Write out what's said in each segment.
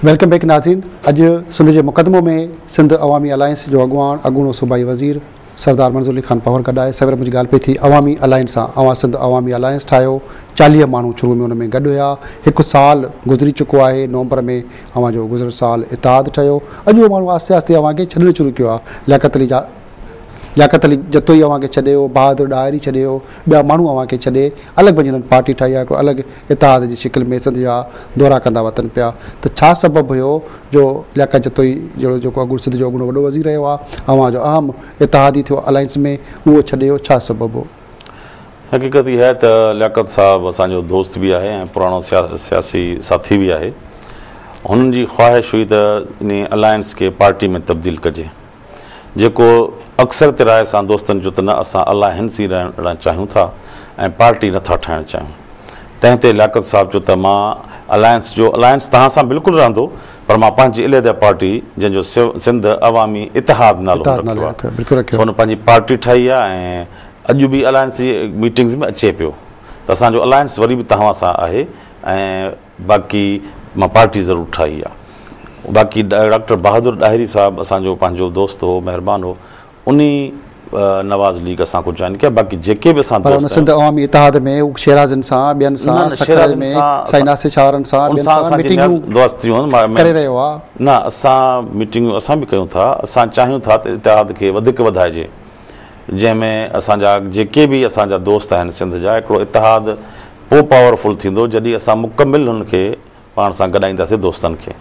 Welcome back ناظرين اڄ سنڌ جي مقدمو ۾ سنڌ عوامي الائنس جو اڳواڻ اڳوڻو صوبائي وزير سردار منظور علي خان پنهور گڏ آهي سوير منهنجي ڳالهه پئي ٿي عوامي الائنس سان اوهان سنڌ عوامي الائنس ٺاهيو 40 ماڻهو شروع ۾ ان ۾ گڏ هيا هڪ سال گذري چڪو آهي نومبر ۾ اوهان جو گذريل سال اتحاد ٺهيو اڄ اهو ماڻهو آهستي آهستي اوهان کي ڇڏڻ شروع ڪيو آهي لياقت علي جا لياقت علي جتوئي اوهان کي ڇڏي ويو، بهادر ڏاهري ڇڏي ويو، ٻيا ماڻهو اوهان کي ڇڏي الڳ پنهنجي انهن پارٽي ٺاهي آهي، هڪڙو الڳ اتحاد جي شڪل ۾ سنڌ جا دورا ڪندا وتن پيا ته ڇا سبب هيو جو لياقت جتوئي جهڙو جيڪو اڳوڻو سنڌ جو اڳوڻو وڏو وزير رهيو آهي، اوهان جو اهم اتحادي ٿيو الائنس ۾ اهو ڇڏي ويو ڇا سبب هو؟ حقيقت اها آهي ته لياقت صاحب اسان جو دوست به آهي ۽ پراڻو سياسي ساٿي به آهي. هنن جي خواهش هئي ته انهي الائنس کي پارٽي ۾ تبديل ڪجي. جيڪو اڪثريت راء سان دوستن چيو ته نه اسان الائنس ئي رهڻ چاهيون ٿا ۽ پارٽي نه ٿا ٺاهڻ چاهيون. تنهن تي لياقت صاحب چيو ته مان الائنس جو الائنس توهان سان بلڪل رهندو پر مان پنهنجي علحده پارٽي جنهن جو سنڌ عوامي اتحاد نالو رکيو آهي سو هن پنهنجي پارٽي ٺاهي آهي ۽ اڄ به الائنس جي ميٽنگز ۾ اچي پيو ته اسان جو الائنس وري به توهان سان آهي ۽ باقي مان پارٽي ضرور ٺاهي آ. باقي ڊاڪٽر بهادر ڏاهري صاحب اسان جو پنهنجو دوست هو مهربان هو انهي نواز ليگ اسان کان جوائن ڪيا باقي جيڪي به اسان پر ان دوست سنڌ آهيون عوامي اتحاد ۾ هو شيرازين سان ٻين نه سان نه سکر شيرازين ۾ سان سائين ناصر شاهه وارن سان ان ٻين سان سان اسان جي ميٽنگون دوستيون ڪري رهيو آ. نه اسان ميٽنگون اسان به ڪيون ٿا اسان چاهيون ٿا ته اتحاد کي وڌيڪ وڌائجي جنهن ۾ اسان جا جيڪي به اسان جا دوست آهن سنڌ جا هڪڙو اتحاد پوء پاور فل ٿيندو جڏهن اسان مڪمل هن کي پاڻ سان گڏائينداسين دوستن کي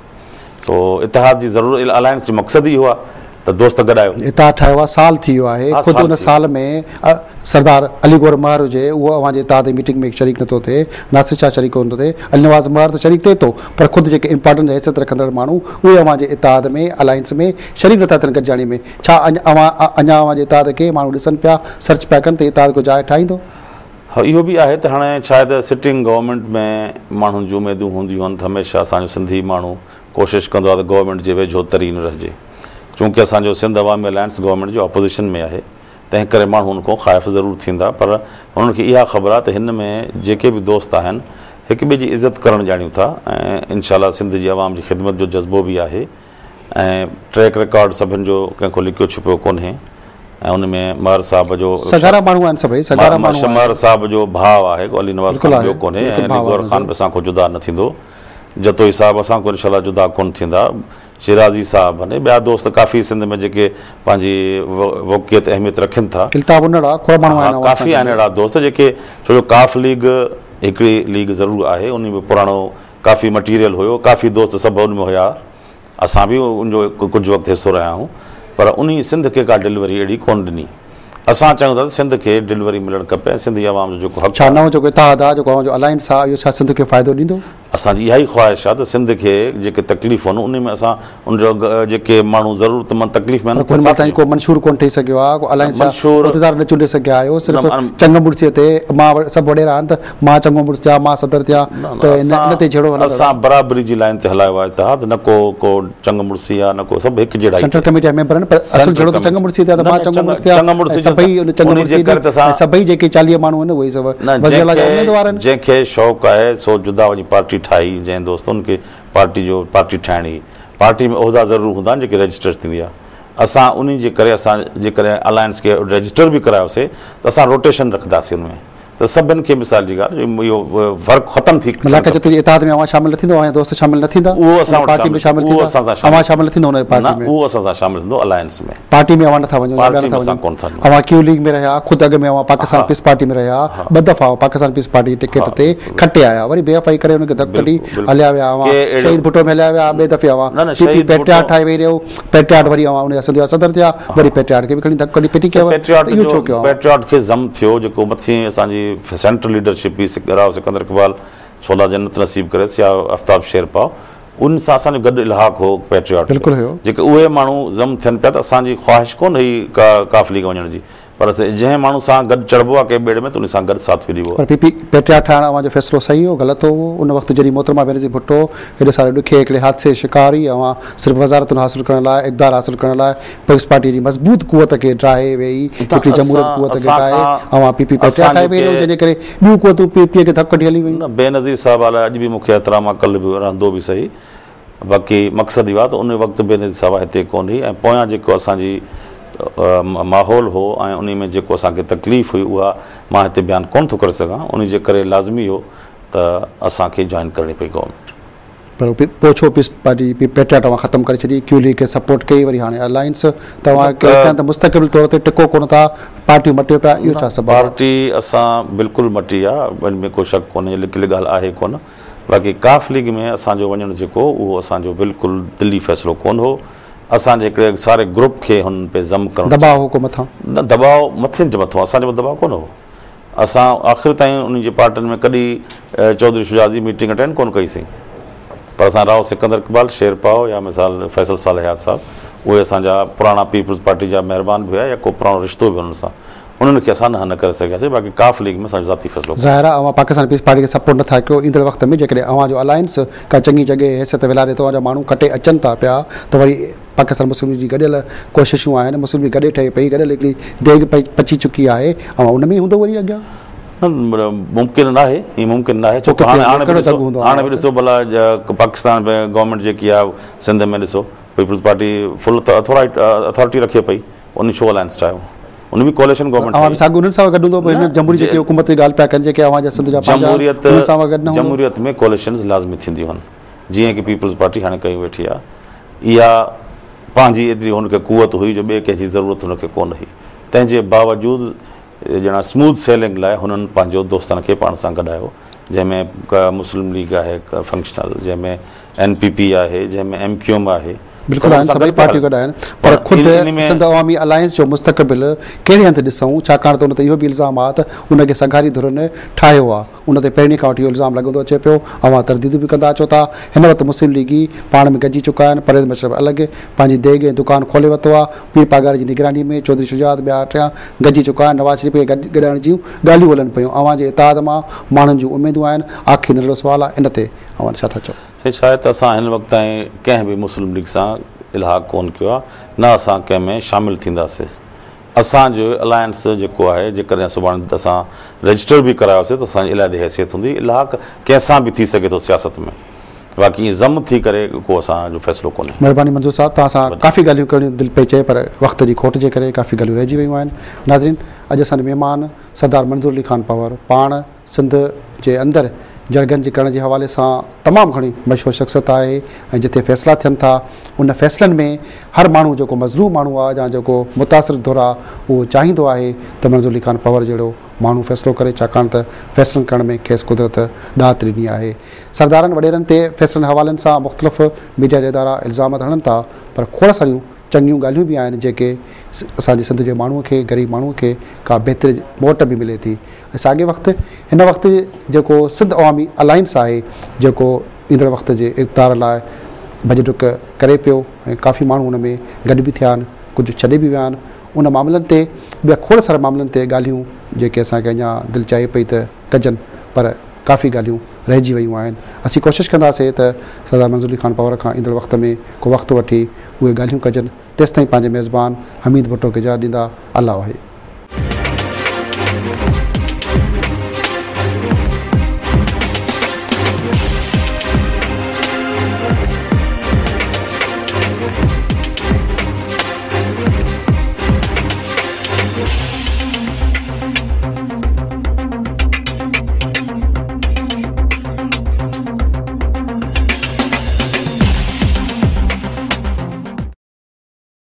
سو اتحاد جي ضرورت الائنس جو مقصد ئي اهو آهي ته دوست گڏايو. اتحاد ٺاهيو آهي سال ٿي ويو آهي ها خود سال ان ٿي ويو. سال ۾ سردار علي گوهر مهر هجي اهو اوهان جي اتحاد جي ميٽنگ ۾ شريڪ نٿو ٿئي ناصر شاهه شريڪ ڪونه ٿو ٿئي علي نواز مهر ته شريڪ ٿئي ٿو پر خود جيڪي امپارٽنٽ حيثيت رکندڙ ماڻهو اهي اوهان جي اتحاد ۾ الائنس ۾ شريڪ نٿا ٿين گڏجاڻي ۾ ڇا اوهان اڃا اوهان جي اتحاد کي ماڻهو ڏسن پيا سرچ پيا ڪن ته اتحاد ڪو جاء ٺاهيندو؟ ها اهو به آهي ته هاڻي ڇا آهي ته سٽنگ گورنمينٽ ۾ ماڻهن جون اميدون هونديون آهن ته هميشه اسان جو سنڌي ماڻهو ڪوشش ڪندو آهي ته گورنمينٽ جي ويجهو ترين رهجي. چونڪه اسان جو سنڌ عوامي الائنس گورنمينٽ جو اپوزيشن ۾ آهي تنهن ڪري ماڻهو ان کان خائف ضرور ٿيندا پر هنن کي اها خبر آهي ته هن ۾ جيڪي به دوست آهن هڪ ٻئي جي عزت ڪرڻ ڄاڻيون ٿا ۽ انشاء الله سنڌ جي عوام جي خدمت جو جذبو به آهي ۽ ٽريڪ رڪارڊ سڀن جو ڪنهن کان لڪيو ڇپيو ڪونهي ۽ ان ۾ مهر صاحب جو سگهارا ماڻهو آهن سڀئي سگهارا ماڻهو آهن. مهر صاحب جو ڀاء آهي علي نواز بلڪل خان آهي ٻيو ڪونهي ۽ بلڪل علي ڀاء گوهر آهي خان ان جو. به اسان کان جدا نه ٿيندو جتوئي صاحب اسان کان انشاء الله جدا ڪونه ٿيندا شيرازي صاحب ۽ ٻيا دوست ڪافي سنڌ ۾ جيڪي پنهنجي وقعت اهميت رکن ٿا. الطاف انڙ آ کوڙ ماڻهو ها آهن اوهان سان ڪافي آهن گڏ. اهڙا دوست جيڪي ڇو جو قاف ليگ هڪڙي ليگ ضرور آهي ان ۾ پراڻو ڪافي مٽيريل هيو ڪافي دوست سڀ ان ۾ هيا اسان به ان جو ڪجهه وقت حصو رهيا آهيون پر انهي سنڌ کي ڪا ڊليوري اهڙي ڪونه ڏني. اسان چاهيون ٿا ته سنڌ کي ڊليوري ملڻ کپي ۽ سنڌي عوام جو جيڪو حق ڇا آهي. نئون جيڪو اتحاد آهي جيڪو اوهان جو الائنس آهي اهو ڇا سنڌ کي فائدو ڏيندو؟ اسان جي اها ئي خواهش آهي ته سنڌ کي جيڪي تڪليفون آهن انهي ۾ اسان ان جو جيڪي ماڻهو ضرورتمند تڪليف ۾ آهن پر ان هن سان مهل ساٿ تائين ڏيون. ڪو منشور ڪونه ٺهي سگهيو آهي ڪو الائنس جا منشور عهديدار نه چونڊي سگهيا آهيو نه صرف چڱ مڙسي تي مان سڀ وڏيرا آهن ته مان چڱو مڙس ٿيان مان صدر ٿيان نه نه ته ان اسان تي جهيڙو هلندڙ آهي. اسان برابري جي لائين تي هلايو آهي اتحاد نه ڪو ڪو چڱ مڙسي آهي نه ڪو سڀ هڪ جهڙائي سينٽرل تي. ڪميٽي جا ميمبر آهن پر اصل سينٽرل جهيڙو ته چڱ ڪميٽي مڙسي تي آهي ته نه مان نه چڱو چڱ مڙس ٿيان چڱ ۽ مڙسي جو سڀئي ان چڱ انهي مڙسي جي ڪري ته ۽ اسان سڀئي جيڪي 40 ماڻهو آهن اهي سڀ نه وزير اعليٰ جا جنهن کي اميدوار آهن. جنهن کي شوق آهي سو جدا وڃي پارٽي ٺاهي جنهن دوست ان کي پارٽي جو پارٽي ٺاهڻي پارٽي ۾ عهدا ضرور هوندا آهن جيڪي رجسٽر ٿيندي آهي اسان انهي جي ڪري اسان جيڪڏهن الائنس کي رجسٽر به ڪرايوسي ته اسان روٽيشن رکنداسين ان ۾ ته سڀن کي مثال جي ڳالهه اهو فرق ختم ٿي ٿيڻ ملاڪا کپي. جتوئي جي اتحاد ۾ اوهان شامل نه ٿيندو اوهان جا دوست شامل نه ٿيندا اهو اسان ان وٽ پارٽي ۾ شامل شامل اهو ٿيندا اسان سان اوهان شامل شامل نه ٿيندو ان نه پارٽي ۾ اهو اسان سان شامل ٿيندو الائنس ۾. پارٽي ۾ اوهان نه ٿا وڃو يا ٻيا پارٽي نه ٿا ۾ اسان وڃن ڪونه ٿا وڃون. اوهان ڪيو ليگ ۾ رهيا خود اڳ ۾ اوهان پاڪستان ها پيپلز پارٽي ۾ رهيا ها ٻه دفعا اوهان پاڪستان پيپلز پارٽي جي ٽڪيٽ ها تي کٽي آيا وري بي وفائي ڪري ان کي ڌڪ ڪڍي بلڪل بلڪل هليا ويا ڪي اوهان اهڙو شهيد ڀٽو ۾ هليا ويا ٻئي دفعي اوهان نه نه پي پي شهيد ڀٽو پيٽرياٽ ٺاهي ويهي رهيو پيٽرياٽ وري اوهان ان جا سنڌ جا صدر ٿيا وري پيٽرياٽ کي به کڻي ڌڪ ڪڍي ڦٽي سر ڪيو پيٽرياٽ ته اهو جو ڇو ڪيو اوهان؟ پيٽرياٽ کي ضم ٿيو جيڪو مٿين اسان جي سينٽرل ليڊرشپ هئي راء سڪندر اقبال سولا جنت نصيب ڪريس يا آفتاب شيرپاؤ ان سان اسان جو گڏ الحاق هو پيٽرياٽ ۾ بلڪل هيو. جيڪي اهي ماڻهو ضم ٿين پيا ته اسان جي خواهش ڪونه هئي ڪا قافلي کي وڃڻ جي پر جنهن ماڻهو سان گڏ چڙهبو آهي ڪنهن ٻيڙي ۾ ته ان سان گڏ ساٿ به ڏبو آهي. پر پي پي پيٽرياٽ ٺاهڻ اوهان جو فيصلو صحيح هو غلط هو اهو ان وقت جڏهن محترمه بينظير ڀٽو هيڏي ساري ڏکي هڪڙي حادثي جو شڪار هئي اوهان صرف وزارتن حاصل ڪرڻ لاء اقتدار حاصل ڪرڻ لاء پيپلز پارٽي جي مضبوط قوت کي ڊاهي ويهي هڪڙي جمهوريت قوت کي ڊاهي اوهان پي پي پيٽرياٽ ٺاهي ويهي رهيو جنهن جي ڪري ٻيون قوتون پي پي کي ڌڪ ڪڍي هلي ويون. نه بينظير صاحبه لاء اڄ به مون کي احترام آهي ڪلهه به رهندو به سهي. باقي مقصد اهو آهي ته ان وقت بينظير صاحبه هتي ڪونه هئي ۽ پويان جيڪو اسان جي ماحول هو ۽ انهي ۾ جيڪو اسان کي تڪليف هئي اها مان هتي بيان ڪونه ٿو ڪري سگهان، انهي جي ڪري لازمي هو ته اسان کي جوائن ڪرڻي پئي گورنمينٽ. پر پوء ڇو پيپلز پارٽي پيٽرياٽ اوهان ختم ڪري ڇڏي، ڪيو ليگ کي سپورٽ ڪئي، وري هاڻي الائنس، توهان ڪنهن ته مستقل طور تي ٽڪو ڪونه ٿا، پارٽيون مٽيو پيا، اهو ڇا سبب آهي؟ پارٽي اسان بلڪل مٽي آ، ان ۾ ڪو شڪ ڪونهي، لڪيل ڳالهه آهي ڪونه، باقي قاف ليگ ۾ اسان جو وڃڻ جيڪو اهو اسان جو بلڪل دلي فيصلو ڪونه هو، اسان جي هڪڙي ساري گروپ کي هنن پئي ضم ڪرڻ دٻاء هو ڪو مٿان؟ نه دٻاء مٿين جي مٿان اسان جي مٿان دٻاء ڪونه هو. اسان آخر تائين انهن جي پارٽين ۾ ڪڏهن چوڌري شجاعت جي ميٽنگ اٽينڊ ڪونه ڪئي سين. پر اسان رائو سڪندر اقبال، شير پائو يا مثال فيصل صالح حيات صاحب اهي اسان جا پراڻا پيپلز پارٽي جا مهربان به هيا يا ڪو پراڻو رشتو به هنن سان انهن کي اسان نه نه ڪري سگهياسين باقي قاف ليگ ۾ اسان جو ذاتي فيصلو ڪونه. ظاهر آهي اوهان پاڪستان پيپلز پارٽي کي سپورٽ نه ٿا ڪيو ايندڙ وقت ۾ جيڪڏهن اوهان جو الائنس ڪا چڱي جڳهه حيثيت ولاري ٿو اوهان جا ماڻهو کٽي اچن ٿا پيا ته وري پاڪستان مسلم ليگ جي گڏيل ڪوششون آهن مسلم ليگ گڏي ٺهي پئي گڏيل هڪڙي ديڳ پچي چڪي آهي اوهان ان ۾ ئي هوندو وري اڳيان. نه ممڪن ناهي ائين ممڪن ناهي ڇو ته هاڻي هاڻي به ڏسو هاڻي به ڏسو ڀلا پاڪستان گورنمينٽ جيڪي آهي سنڌ ۾ ڏسو پيپلز پارٽي فل اٿارٽي رکي پئي ان ڇو الائنس ٺاهيو ان به ڪواليشن گورنمينٽ اوهان به ساڳيو انهن سان گڏ هوندو پوء هن جمهوري جيڪي حڪومت جي ڳالهه پيا ڪن جيڪي اوهان جا سنڌ جا پنهنجا انهن سان گڏ نه هوندو. جمهوريت ۾ ڪواليشنز لازمي ٿينديون آهن جيئن ڪي پيپلز پارٽي هاڻي ڪيون ويٺي آهي اها پنهنجي ايتري هن کي قوت هئي جو ٻئي ڪنهن جي ضرورت هن کي ڪونه هئي تنهن جي باوجود ڄڻا اسموٿ سيلنگ لاء هنن پنهنجو دوستن کي پاڻ سان گڏايو جنهن ۾ مسلم ليگ آهي فنڪشنل جنهن ۾ اين پي پي آهي جنهن ۾ ايم ڪيو ايم آهي. بلڪل آهن سڀئي پارٽيون گڏ آهن پر خود سنڌ عوامي الائنس جو مستقبل ڪهڙي هنڌ ڏسون ڇاڪاڻ ته ان تي اهو به الزام آهي ته ان کي سگهاري ڌرين ٺاهيو آهي ان تي پهرين کان وٺي اهو الزام لڳندو اچي پيو اوهان ترديدون به ڪندا اچو ٿا هن وقت مسلم ليگي پاڻ ۾ گڏجي چڪا آهن پرويز مشرف الڳ پنهنجي ديڳ ۽ دڪان کولي ورتو آهي پير پاڳاري جي نگراني ۾ چوڌري شجاعت ٻيا ٽيان گڏجي چڪا آهن نواز شريف کي گڏائڻ جون ڳالهيون هلن پيون اوهان جي اتحاد مان ماڻهن جون اميدون آهن آخري ننڍڙو سوال آهي ان تي اوهان ڇا ٿا چئو؟ سائين ڇا آهي ته اسان هن وقت تائين ڪنهن به مسلم ليگ سان الحاق ڪونه ڪيو آهي نه اسان ڪنهن ۾ شامل ٿينداسين اسان جو الائنس جيڪو آهي جيڪڏهن سڀاڻي اسان رجسٽر به ڪرايوسين ته اسان جي علحدي حيثيت هوندي الحاق ڪنهن سان به ٿي سگهي ٿو سياست ۾ باقي ائين ضم ٿي ڪري ڪو اسان جو فيصلو ڪونهي. مهرباني منظور صاحب توهان سان ڪافي ڳالهيون ڪرڻ دل پئي چئي پر وقت جي کوٽ جي ڪري ڪافي ڳالهيون رهجي ويون آهن ناظرين اڄ اسان جو مهمان سردار منظور علي خان پنهور پاڻ سنڌ جي اندر جرڳن جي ڪرڻ جي حوالي سان تمام گهڻي مشهور شخصيت آهي ۽ جتي فيصلا ٿين ٿا ان فيصلن ۾ هر ماڻهو جيڪو مظلوم ماڻهو آهي يا جيڪو متاثر ڌر آهي اهو چاهيندو آهي ته منظور علي خان پنهور جهڙو ماڻهو فيصلو ڪري ڇاڪاڻ ته فيصلن ڪرڻ ۾ کيس قدرت ڏات ڏني آهي سردارن وڏيرن تي فيصلن حوالن سان مختلف ميڊيا جا ادارا الزام ته هڻن ٿا پر کوڙ ساريون چڱيون ڳالهيون به آهن جيڪي اسان جي سنڌ جي ماڻهو کي غريب ماڻهو کي ڪا بهتري موٽ به ملي ٿي ۽ ساڳئي وقت هن وقت جيڪو سنڌ عوامي الائنس آهي جيڪو ايندڙ وقت جي اقتدار لاء ڀڄ ڊڪ ڪري پيو ۽ ڪافي ماڻهو ان ۾ گڏ به ٿيا آهن ڪجهه ڇڏي به ويا آهن ان معاملن تي ٻيا کوڙ سارا معاملن تي ڳالهيون جيڪي اسان کي اڃا دل چاهي پئي ته ڪجن پر ڪافي ڳالهيون رهجي ويون آهن اسين ڪوشش ڪنداسين ته سردار منظور علي خان پنهور کان ايندڙ وقت ۾ ڪو وقت وٺي اهي ڳالهيون ڪجن تيستائين پنهنجي ميزبان حميد ڀٽو کي اجازت ڏيندا الله واهي.